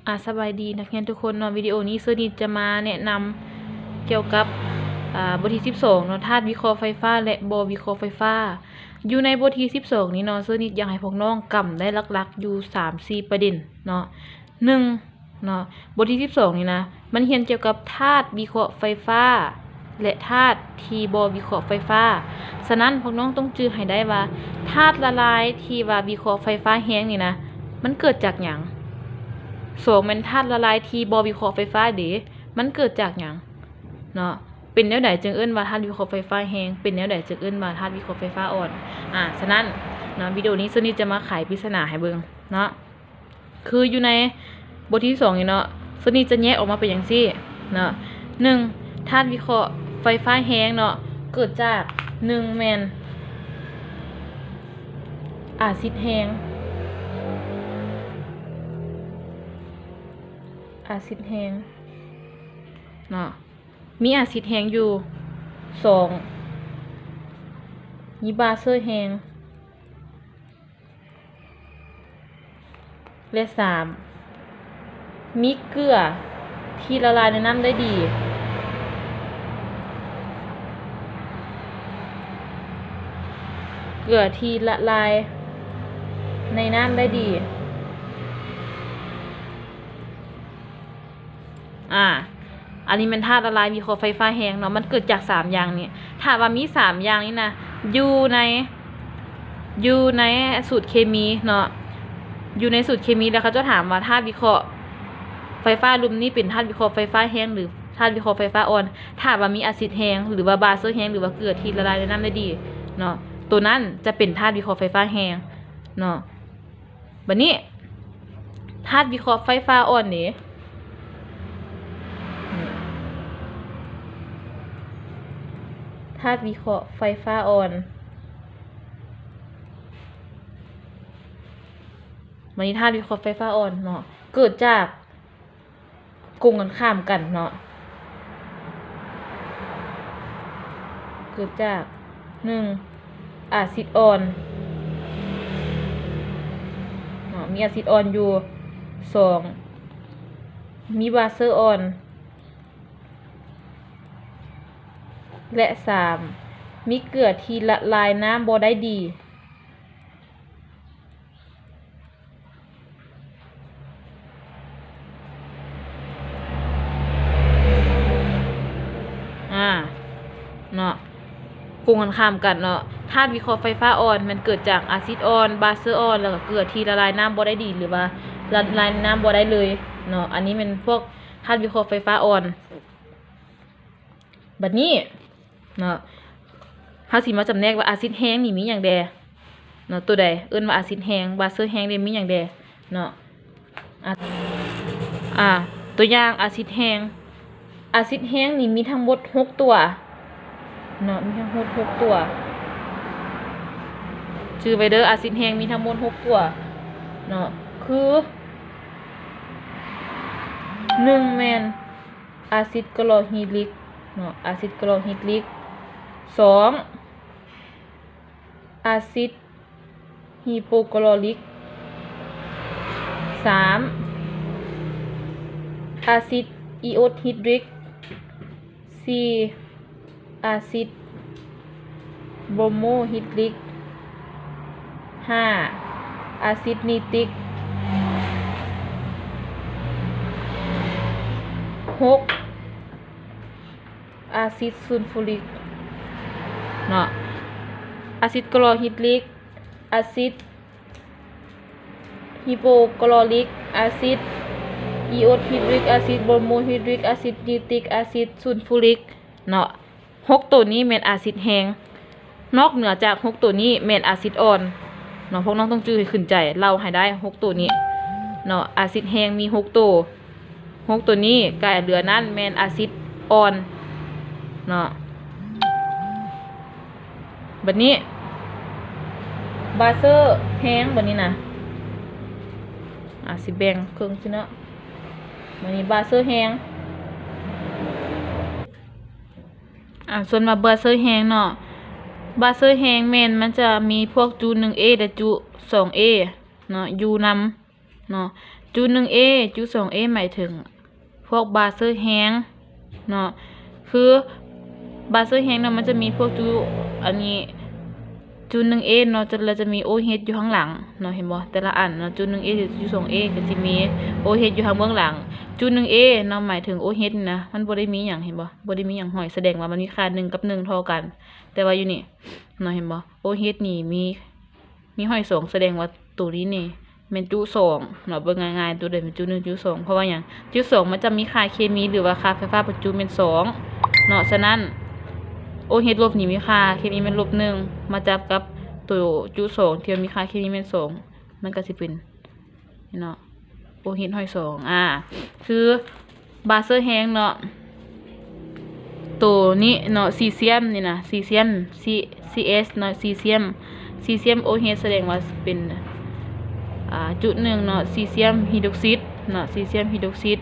ອາ ສະບາຍດີນັກຮຽນທຸກຄົນເນາະ. ວິດີໂອນີ້ເຊີນິດຈະມາແນະນຳກ່ຽວກັບ ອາ ບົດທີສິບສອງເນາະ, ທາດວິເຄາະໄຟຟ້າ ແລະ ບໍ່ວິເຄາະໄຟຟ້າ. ຢູ່ໃນບົດທີສິບສອງນີ້ເນາະ, ເຊີນິດຢາກໃຫ້ພວກນ້ອງກຳໄດ້ຫຼັກໆຢູ່ສາມສີ່ປະເດັນເນາະ. ໜຶ່ງ ເນາະ, ບົດທີສິບສອງນີ້ນະ ມັນຮຽນກ່ຽວກັບທາດວິເຄາະໄຟຟ້າ ແລະ ທາດທີ່ບໍ່ວິເຄາະໄຟຟ້າ. ສະນັ້ນ ພວກນ້ອງຕ້ອງຈື່ໃຫ້ໄດ້ວ່າ ທາດລະລາຍທີ່ວ່າວິເຄາະໄຟຟ້າແຮງນີ້ນະ ມັນເກີດຈາກຫຍັງ? ສອງ ແມ່ນທາດລະລາຍທີ່ບໍ່ວິເຄາະໄຟຟ້າເດ ມັນເກີດຈາກຫຍັງເນາະ? ເປັນແນວໃດຈຶ່ງເອີ້ນວ່າທາດວິເຄາະໄຟຟ້າແຮງ? ເປັນແນວໃດຈຶ່ງເອີ້ນວ່າທາດວິເຄາະໄຟຟ້າອ່ອນ? ອາ ສະນັ້ນເນາະ, ວິດີໂອນີ້ເຊີນິດຈະມາໄຂປິດສະໜາໃຫ້ເບິ່ງເນາະ. ຄືຢູ່ໃນບົດທີສອງນີ້ເນາະ, ເຊີນິດຈະແຍກອອກມາເປັນຈັ່ງຊີ້ເນາະ. ໜຶ່ງ ທາດວິເຄາະໄຟຟ້າແຮງເນາະ ເກີດຈາກ ໜຶ່ງ ແມ່ນອາຊິດແຮງ, ອາຊິດແຮງເນາະ ມີອາຊິດແຮງຢູ່. ສອງ ມີບາເຊີແຮງ. ແລະ ສາມ ມີເກືອທີ່ລະລາຍໃນນ້ຳໄດ້ດີ. ເກືອທີ່ລະລາຍໃນນ້ຳໄດ້ດີ. ອາ ອັນນີ້ແມ່ນທາດລະລາຍວິເຄາະໄຟຟ້າແຮງເນາະ, ມັນເກີດຈາກສາມຢ່າງນີ້. ຖ້າວ່າມີສາມຢ່າງນີ້ນະ ຢູ່ໃນ ຢູ່ໃນສູດເຄມີເນາະ, ຢູ່ໃນສູດເຄມີ ແລ້ວເຂົາເຈົ້າຖາມວ່າທາດວິເຄາະໄຟຟ້າລຸ່ມນີ້ເປັນທາດວິເຄາະໄຟຟ້າແຮງ ຫຼື ທາດວິເຄາະໄຟຟ້າອ່ອນ? ຖ້າວ່າມີອາຊິດແຮງ ຫຼືວ່າບາເຊີແຮງ ຫຼືວ່າເກືອທີ່ລະລາຍໃນນ້ຳໄດ້ດີເນາະ, ໂຕນັ້ນຈະເປັນທາດວິເຄາະໄຟຟ້າແຮງເນາະ. ບາດນີ້ ທາດວິເຄາະໄຟຟ້າອ່ອນເດ? ທາດວິເຄາະໄຟຟ້າອ່ອນ. ບາດນີ້ທາດວິເຄາະໄຟຟ້າອ່ອນເນາະ ເກີດຈາກ ກົງກັນຂ້າມກັນເນາະ, ເກີດຈາກ ໜຶ່ງ ອາຊິດອ່ອນເນາະ, ມີອາຊິດອ່ອນຢູ່. ສອງ ມີບາເຊີອ່ອນ. ແລະ ສາມ ມີເກືອທີ່ລະລາຍນ້ຳບໍ່ໄດ້ດີ. ອາ ເນາະ, ກົງກັນຂ້າມກັນເນາະ. ທາດວິເຄາະໄຟຟ້າອ່ອນແມ່ນເກີດຈາກອາຊິດອ່ອນ, ບາເຊີອ່ອນ ແລ້ວກໍເກືອທີ່ລະລາຍນ້ຳບໍ່ໄດ້ດີ ຫຼືວ່າລະລາຍນ້ຳບໍ່ໄດ້ເລີຍເນາະ. ອັນນີ້ແມ່ນພວກທາດວິເຄາະໄຟຟ້າອ່ອນ. ບັດນີ້ເນາະ ເຮົາຊິມາຈຳແນກວ່າອາຊິດແຮງນີ້ມີຫຍັງແດ່ເນາະ, ໂຕໃດເອີ້ນວ່າອາຊິດແຮງ, ບາເຊີແຮງເດມີຫຍັງແດ່ເນາະ. ອາ ອາ ຕົວຢ່າງອາຊິດແຮງ, ອາຊິດແຮງນີ້ມີທັງໝົດຫົກຕົວເນາະ, ມີທັງໝົດຫົກຕົວ. ຈື່ໄວ້ເດີ ອາຊິດແຮງມີທັງໝົດຫົກຕົວເນາະ, ຄື ໜຶ່ງ ແມ່ນ ອາຊິດຄລໍຮີດຣິກເນາະ, ອາຊິດຄລໍຮີດຣິກ. ສອງ ອາຊິດຮີໂປຄລໍຣິກ. ສາມ ອາຊິດອີໂອດຮີດຣິກ. ສີ່ ອາຊິດໂບໂມຮີດຣິກ. ຫ້າ ອາຊິດນີຕິກ. ຫົກ ອາຊິດຊູນຟູຣິກເນາະ, ອາຊິດຄລໍຮີດຣິກ, ອາຊິດຮີໂປຄລໍຣິກ, ອາຊິດອີໂອດຮີດຣິກ, ອາຊິດໂບໂມຮີດຣິກ, ອາຊິດນີຕິກ, ອາຊິດຊູນຟູຣິກເນາະ. ຫົກໂຕນີ້ແມ່ນອາຊິດແຮງ. ນອກເໜືອຈາກຫົກໂຕນີ້ແມ່ນອາຊິດອ່ອນເນາະ, ພວກນ້ອງຕ້ອງຈື່ໃຫ້ຂຶ້ນໃຈ, ເລົ່າໃຫ້ໄດ້ຫົກໂຕນີ້ເນາະ. ອາຊິດແຮງມີຫົກໂຕ, ຫົກໂຕນີ້ ກາຍເຫຼືອນັ້ນແມ່ນອາຊິດອ່ອນເນາະ. ບັດນີ້ ບາເຊີແຮງ ບັດນີ້ນະ ອາ ຊິແບ່ງເຄິ່ງຊີ້ເນາະ. ບັດນີ້ບາເຊີແຮງ ອາ ສ່ວນວ່າບາເຊີແຮງເນາະ, ບາເຊີແຮງແມ່ນມັນຈະມີພວກຈຸໜຶ່ງເອ ແລະ ຈຸສອງເອເນາະ ຢູ່ນຳເນາະ. ຈຸໜຶ່ງເອ ຈຸສອງເອ ໝາຍເຖິງພວກບາເຊີແຮງເນາະ ຄືບາເຊີແຮງເນາະ ມັນຈະມີພວກຈຸ ອັນນີ້ ຈຸໜຶ່ງເອເນາະ ຈະ ລະຈະມີໂອເຮັດຢູ່ຂ້າງຫຼັງເນາະ ເຫັນບໍ່? ແຕ່ລະອັນເນາະ ຈຸໜຶ່ງເອ ຫຼື ຈຸສອງເອ ກໍຈະມີໂອເຮັດຢູ່ທາງເບື້ອງຫຼັງ. ຈຸໜຶ່ງເອເນາະ ໝາຍເຖິງໂອເຮັດນີ້ນະ ມັນບໍ່ໄດ້ມີຫຍັງ ເຫັນບໍ່? ບໍ່ໄດ້ມີຫຍັງຫ້ອຍ ສະແດງວ່າມັນມີຄ່າໜຶ່ງກັບໜຶ່ງເທົ່າກັນ. ແຕ່ວ່າຢູ່ນີ້ເນາະ ເຫັນບໍ່? ໂອເຮັດນີ້ມີ ມີຫ້ອຍສອງ ສະແດງວ່າໂຕນີ້ນີ້ແມ່ນຈຸສອງເນາະ ເບິ່ງງ່າຍໆ ໂຕໃດແມ່ນຈຸໜຶ່ງ ຈຸສອງ ເພາະວ່າຫຍັງ? ຈຸສອງມັນຈະມີຄ່າເຄມີ ຫຼືວ່າຄ່າໄຟຟ້າປະຈຸແມ່ນສອງເນາະ ສະນັ້ນໂອເຮັດລົບນີ້ມີຄ່າເຄມີແມ່ນລົບໜຶ່ງ ມາຈັບກັບໂຕຈຸສອງທີ່ວ່າມີຄ່າເຄມີແມ່ນສອງ ມັນກໍຊິເປັນ ນີ້ເນາະ ໂອເຮັດຫ້ອຍສອງ ອາ ຄືບາເຊີແຮງເນາະ ໂຕນີ້ເນາະ ຊີຊຽມນີ້ນະ ຊີຊຽມ ຊີ ຊີເອັດເນາະ ຊີຊຽມ ຊີຊຽມໂອເຮັດ ສະແດງວ່າເປັນ ອາ ຈຸໜຶ່ງເນາະ ຊີຊຽມຮີໂດຣອກຊິດເນາະ ຊີຊຽມຮີໂດຣອກຊິດ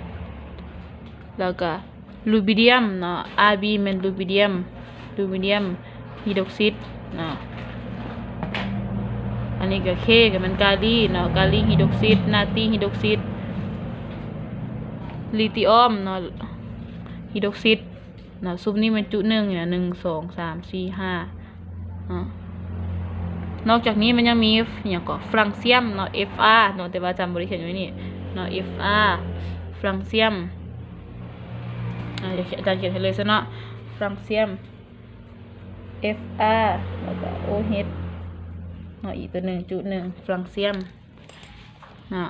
ແລ້ວກະ ຣູບີດຽມເນາະ ອາບີ ແມ່ນຣູບີດຽມ ຣູບີດຽມຮີໂດຣອກຊິດເນາະ ອັນນີ້ກໍເຄ ກໍແມ່ນກາລີເນາະ ກາລີຮີໂດຣອກຊິດ ນາຕີຮີໂດຣອກຊິດ ລີຕິອອມເນາະ ຮີໂດຣອກຊິດເນາະ ຊຸມນີ້ແມ່ນຈຸໜຶ່ງນີ້ນະ ໜຶ່ງ ສອງ ສາມ ສີ່ ຫ້າເນາະ ນອກຈາກນີ້ມັນຍັງມີຫຍັງເກາະ ຟຣາງຊຽມເນາະ ເອັຟອາເນາະ ແຕ່ວ່າອາຈານບໍ່ໄດ້ຂຽນຢູ່ໃນນີ້ເນາະ ເອັຟອາ ຟຣາງຊຽມ ອາ ອາຈານຂຽນໃຫ້ເລີຍຊະເນາະ ຟຣາງຊຽມ ເອັຟອາ ແລ້ວກໍໂອເຮັດເນາະ ອີກຕົວໜຶ່ງ ຈຸໜຶ່ງ ຟຣາງຊຽມເນາະ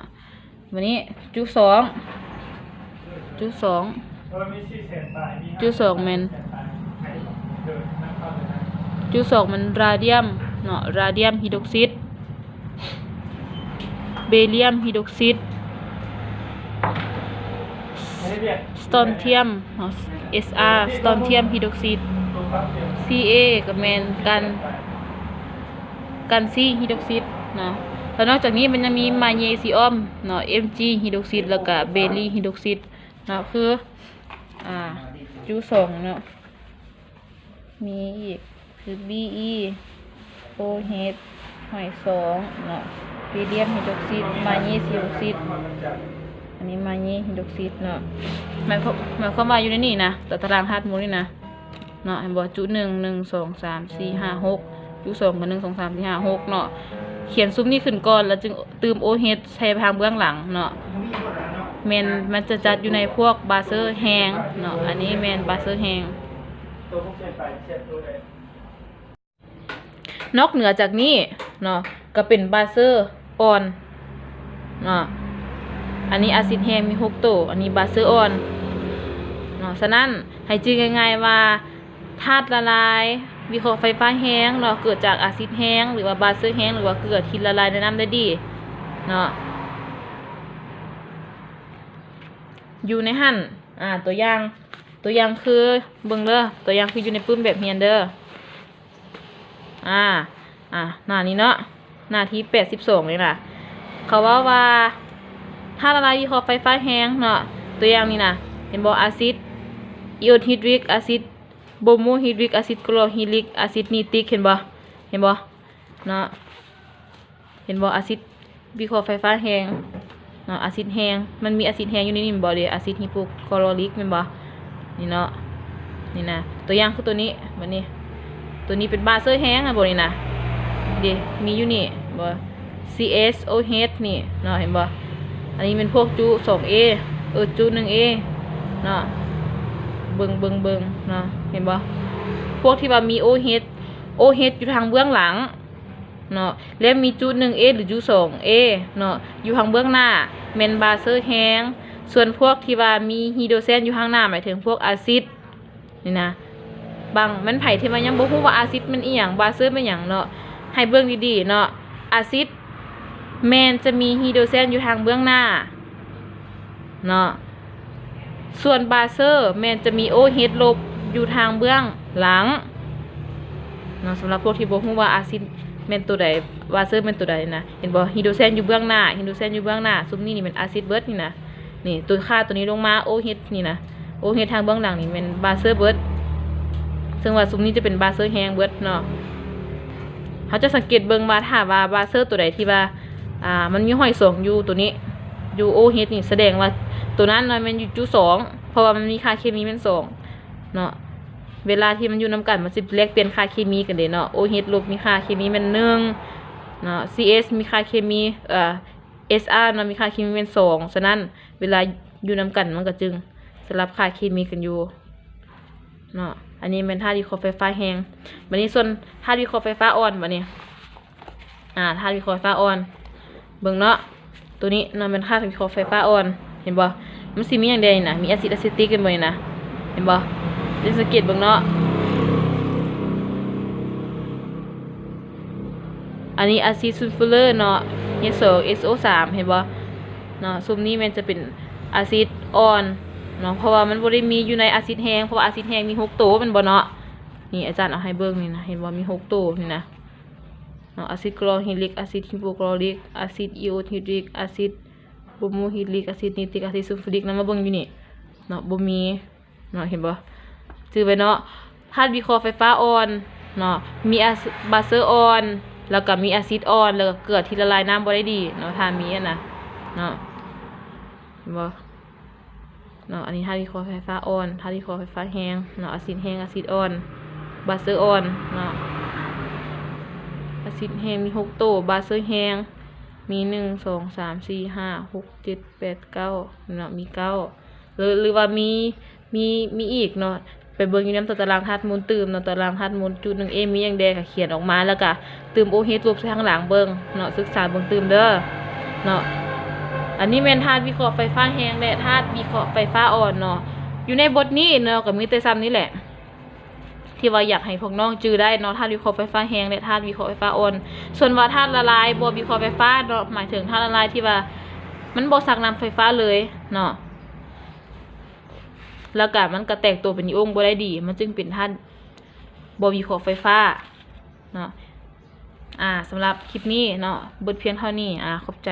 ບາດນີ້ຈຸສອງ ຈຸສອງ ຈຸສອງແມ່ນ ຈຸສອງແມ່ນຣາດຽມເນາະ ຣາດຽມຮີໂດຣອກຊິດ ເບຣຽມຮີໂດຣອກຊິດ ສະຕອນທຽມເນາະ ເອສອາ ສະຕອນທຽມຮີໂດຣອກຊິດ ຊີເອ ກໍແມ່ນກັນ ກັນຊີຮີໂດຣອກຊິດເນາະ ແລ້ວນອກຈາກນີ້ມັນຍັງມີມາເນຊີອອມເນາະ ເອັມຈີ ຮີໂດຣອກຊິດ ແລ້ວກະເບຣີ ຮີໂດຣອກຊິດເນາະ ຄື ອາ ຈຸສອງເນາະ ມີອີກຄື ບີອີ ໂອເຮັດ ຫອຍສອງເນາະ ຣີດຽມຮີໂດຣອກຊິດ ມາເນຊີອອມຮີໂດຣອກຊິດ ອັນນີ້ມາເນຊີອອມຮີໂດຣອກຊິດເນາະ ໝາຍຄວາມ ໝາຍຄວາມວ່າຢູ່ໃນນີ້ນະ ຕາຕະລາງທາດໝູ່ນີ້ນະ ເນາະ ເຫັນບໍ່? ຈຸໜຶ່ງ ໜຶ່ງ ສອງ ສາມ ສີ່ ຫ້າ ຫົກ ຈຸສອງ ກໍ ໜຶ່ງ ສອງ ສາມ ສີ່ ຫ້າ ຫົກ ເນາະ ຂຽນຊຸມນີ້ຂຶ້ນກ່ອນ ແລ້ວຈຶ່ງຕື່ມໂອເຮັດໃສ່ທາງເບື້ອງຫຼັງເນາະ ແມ່ນ ມັນຈະຈັດຢູ່ໃນພວກບາເຊີແຮງເນາະ ອັນນີ້ແມ່ນບາເຊີແຮງ. ນອກເໜືອຈາກນີ້ເນາະ ກໍເປັນບາເຊີອ່ອນເນາະ ອັນນີ້ອາຊິດແຮງມີຫົກໂຕ ອັນນີ້ບາເຊີອ່ອນເນາະ ສະນັ້ນໃຫ້ຈື່ງ່າຍໆວ່າ ທາດລະລາຍວິເຄາະໄຟຟ້າແຮງເນາະ ເກີດຈາກອາຊິດແຮງ ຫຼືວ່າບາເຊີແຮງ ຫຼືວ່າເກືອທີ່ລະລາຍໃນນ້ຳໄດ້ດີເນາະ ຢູ່ໃນຫັ້ນ ອາ ຕົວຢ່າງ ຕົວຢ່າງຄື ເບິ່ງເດີ ຕົວຢ່າງຄືຢູ່ໃນປຶ້ມແບບຮຽນເດີ ອາ ອາ ໜ້ານີ້ເນາະ ໜ້າທີແປດສິບສອງນີ້ນະ ເຂົາເວົ້າວ່າ ທາດລະລາຍວິເຄາະໄຟຟ້າແຮງເນາະ ຕົວຢ່າງນີ້ນະ ເຫັນບໍ່? ອາຊິດອີໂອນຮີດຣິກ ອາຊິດໂບໂມຮີດຣິກ ອາຊິດໂຄໂຣຮີດຣິກ ອາຊິດນີຕິກ ເຫັນບໍ່? ເຫັນບໍ່? ເນາະ ເຫັນບໍ່? ອາຊິດວິເຄາະໄຟຟ້າແຮງເນາະ ອາຊິດແຮງ ມັນມີອາຊິດແຮງຢູ່ໃນນີ້ແມ່ນບໍ່ເດ? ອາຊິດຮີໂປຄລໍຣິກແມ່ນບໍ່? ນີ້ເນາະ ນີ້ນະ ຕົວຢ່າງຄືຕົວນີ້ ບັດນີ້ ຕົວນີ້ເປັນບາເຊີແຮງນະບໍ່ນີ້ນະ ເດ ມີຢູ່ນີ້ບໍ່? ຊີເອັດໂອເອັດ ນີ້ເນາະ ເຫັນບໍ່? ອັນນີ້ແມ່ນພວກຈຸສອງເອ ເອີ ຈຸໜຶ່ງເອເນາະ ເບິ່ງ ເບິ່ງ ເບິ່ງເນາະ ເຫັນບໍ່? ພວກທີ່ວ່າມີໂອເອັດ ໂອເອັດຢູ່ທາງເບື້ອງຫຼັງ ເນາະ ແລະ ມີຈຸໜຶ່ງເອ ຫຼື ຈຸສອງເອເນາະ ຢູ່ທາງເບື້ອງໜ້າ ແມ່ນບາເຊີແຮງ ສ່ວນພວກທີ່ວ່າມີຮີໂດຣແຊນຢູ່ທາງໜ້າ ໝາຍເຖິງພວກອາຊິດນີ້ນະ ບາງ ແມ່ນໃຜທີ່ວ່າຍັງບໍ່ຮູ້ວ່າອາຊິດແມ່ນອີ່ຫຍັງ ບາເຊີແມ່ນຫຍັງເນາະ ໃຫ້ເບິ່ງດີໆເນາະ ອາຊິດແມ່ນຈະມີຮີໂດຣແຊນຢູ່ທາງເບື້ອງໜ້າເນາະ. ສ່ວນບາເຊີແມ່ນຈະມີໂອເອັດລົບຢູ່ທາງເບື້ອງຫຼັງເນາະ ສຳລັບພວກທີ່ບໍ່ຮູ້ວ່າອາຊິດແມ່ນໂຕໃດ ບາເຊີແມ່ນໂຕໃດນະ ເຫັນບໍ່? ຮີໂດຣແຊນຢູ່ເບື້ອງໜ້າ ຮີໂດຣແຊນຢູ່ເບື້ອງໜ້າ ຊຸມນີ້ນີ້ແມ່ນອາຊິດເບິດນີ້ນະ ນີ້ ໂຕຄ່າໂຕນີ້ລົງມາ ໂອເອັດນີ້ນະ ໂອເອັດທາງເບື້ອງຫຼັງນີ້ແມ່ນບາເຊີເບິດ ເຊິ່ງວ່າຊຸມນີ້ຈະເປັນບາເຊີແຮງເບິດເນາະ. ເຮົາຈະສັງເກດເບິ່ງວ່າ ຖ້າວ່າບາເຊີໂຕໃດທີ່ວ່າ ອ່າ ມັນມີຫ້ອຍສອງຢູ່ໂຕນີ້ ຢູ່ໂອເຮັດນີ້ສະແດງວ່າໂຕນັ້ນເນາະແມ່ນຢູ່ຈຸສອງ ເພາະວ່າມັນມີຄ່າເຄມີແມ່ນສອງເນາະ. ເວລາທີ່ມັນຢູ່ນຳກັນ ມັນຊິແລກປ່ຽນຄ່າເຄມີກັນເດ້ເນາະ. ໂອເຮັດລົບມີຄ່າເຄມີແມ່ນໜຶ່ງເນາະ, ຊີເອັດມີຄ່າເຄມີ ເອີ ເອັດອາເນາະ ມີຄ່າເຄມີແມ່ນສອງ. ສະນັ້ນເວລາຢູ່ນຳກັນມັນກໍຈຶ່ງສະຫຼັບຄ່າເຄມີກັນຢູ່ເນາະ. ອັນນີ້ແມ່ນທາດວິເຄາະໄຟຟ້າແຮງ. ບາດນີ້ສ່ວນທາດວິເຄາະໄຟຟ້າອ່ອນ ບາດນີ້ ອາ ທາດວິເຄາະໄຟຟ້າອ່ອນ ເບິ່ງເນາະ. ໂຕນີ້ເນາະແມ່ນທາດວິເຄາະໄຟຟ້າອ່ອນ ເຫັນບໍ່? ມັນຊິມີຫຍັງແດ່ນີ້ນະ? ມີອາຊິດອາເຊຕິກ ເຫັນບໍ່ນີ້ນະ? ເຫັນບໍ່? ເຈົ້າສັງເກດເບິ່ງເນາະ. ອັນນີ້ອາຊິດຊູນຟູເຣີເນາະ ເອັດສອງເອັດໂອສາມ ເຫັນບໍ່ເນາະ? ຊຸມນີ້ແມ່ນຈະເປັນອາຊິດອ່ອນເນາະ ເພາະວ່າມັນບໍ່ໄດ້ມີຢູ່ໃນອາຊິດແຮງ ເພາະວ່າອາຊິດແຮງມີຫົກໂຕແມ່ນບໍ່ເນາະ? ນີ້ອາຈານເອົາໃຫ້ເບິ່ງນີ້ນະ ເຫັນບໍ່? ມີຫົກໂຕນີ້ນະເນາະ. ອາຊິດຄລໍລິກ, ອາຊິດຮີໂປຄລໍລິກ, ອາຊິດອີໂອດຮີດຣິກ, ອາຊິດໂບໂມຮີດຣິກ, ອາຊິດນິດຣິກ, ອາຊິດຊູນຟູຣິກນຳ ມາເບິ່ງຢູ່ນີ້ເນາະ ບໍ່ມີເນາະ ເຫັນບໍ່? ຈື່ໄວ້ເນາະ ທາດວິເຄາະໄຟຟ້າອ່ອນເນາະ ມີອາຊິດ ບາເຊີອ່ອນ ແລ້ວກໍມີອາຊິດອ່ອນ ແລ້ວກໍເກືອທີ່ລະລາຍນ້ຳບໍ່ໄດ້ດີເນາະ ຖ້າມີຫັ້ນນະເນາະ ເຫັນບໍ່? ເນາະ ອັນນີ້ທາດວິເຄາະໄຟຟ້າອ່ອນ, ທາດວິເຄາະໄຟຟ້າແຮງເນາະ ອາຊິດແຮງ, ອາຊິດອ່ອນ, ບາເຊີອ່ອນເນາະ. ອາຊິດແຮງມີຫົກໂຕ, ບາເຊີແຮງມີໜຶ່ງ ສອງ ສາມ ສີ່ ຫ້າ ຫົກ ເຈັດ ແປດ ເກົ້າເນາະ ມີເກົ້າ ຫຼື ຫຼືວ່າມີ ມີ ມີອີກເນາະ ໄປເບິ່ງຢູ່ນຳຕາຕະລາງທາດມູນຕື່ມເນາະ ຕາຕະລາງທາດມູນຈຸດໜຶ່ງເອ ມີຫຍັງແດ່ກໍຂຽນອອກມາ ແລ້ວກໍຕື່ມໂອເຮັດລົບໃສ່ທາງຫຼັງເບິ່ງເນາະ ສຶກສາເບິ່ງຕື່ມເດີເນາະ. ອັນນີ້ແມ່ນທາດວິເຄາະໄຟຟ້າແຮງ ແລະ ທາດວິເຄາະໄຟຟ້າອ່ອນເນາະ. ຢູ່ໃນບົດນີ້ເນາະ ກໍມີແຕ່ສ່ຳນີ້ແຫຼະ ທີ່ວ່າຢາກໃຫ້ພວກນ້ອງຈື່ໄດ້ເນາະ ທາດວິເຄາະໄຟຟ້າແຮງ ແລະ ທາດວິເຄາະໄຟຟ້າອ່ອນ. ສ່ວນວ່າທາດລະລາຍບໍ່ວິເຄາະໄຟຟ້າເນາະ ໝາຍເຖິງທາດລະລາຍທີ່ວ່າມັນບໍ່ຊັກນ້ຳໄຟຟ້າເລີຍເນາະ ແລ້ວກະມັນກະແຕກໂຕເປັນອີໂອງບໍ່ໄດ້ດີ ມັນຈຶ່ງເປັນທາດບໍ່ວິເຄາະໄຟຟ້າເນາະ. ອາ ສຳລັບຄລິບນີ້ເນາະ ເບິດພຽງເທົ່ານີ້. ອາ ຂອບໃຈ.